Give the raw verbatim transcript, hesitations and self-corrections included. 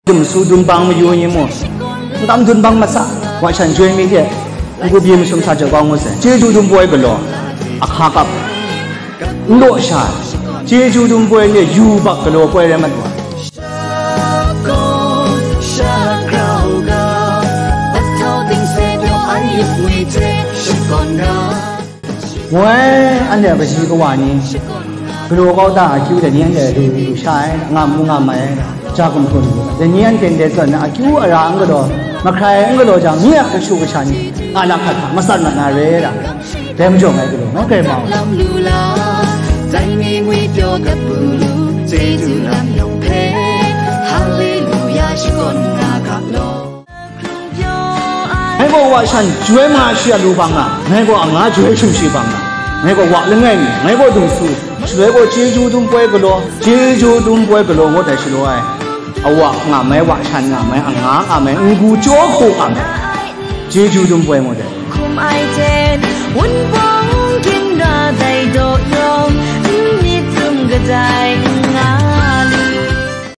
Dum su dum bang mayu ni mu, n kam dum bang masa, wa shan joi mi hte, n gu byi masum sa jau kau ngu sai. Chyeju dum poi galaw, ahka kap, n law sha, chyeju dum poi le yu bak galaw poi rai mat wa. Woi, anhte a kaji kawa ni, galaw kau da akyu dai ni anhte lu lu sha ai, ngam mu ngam ai, ja gumhpraw lu, dai ni anhte ndai zawn na akyu ara n galaw, mahkrai n galaw jang, nye a kashu kasha ni, nga na hkat hta, matsat mat na re da, dai majaw ngai galaw, ngai grai mau. Lam lu la, dai ni ngwi pyaw gat bu lu, chyeju lam yawng hpe, Haleluya, shakawn nga ga law. Ngai gaw wa shan joi ma shi a lu bang na, ngai gaw a nga joi shum shi bang na, ngai gaw wa langai mi, ngai gaw dum su, shaloi gaw chyeju dum poi galaw, chyeju dum poi galaw ngut ai shalaw ai, a wa nga mai, wa shan nga mai, a nga nga mai, n gu chyaw hku nga mai, chyeju dum poi ngut ai. Hkum ai ten, wunpawng ginra dai daw yawng, n myit dum kadai.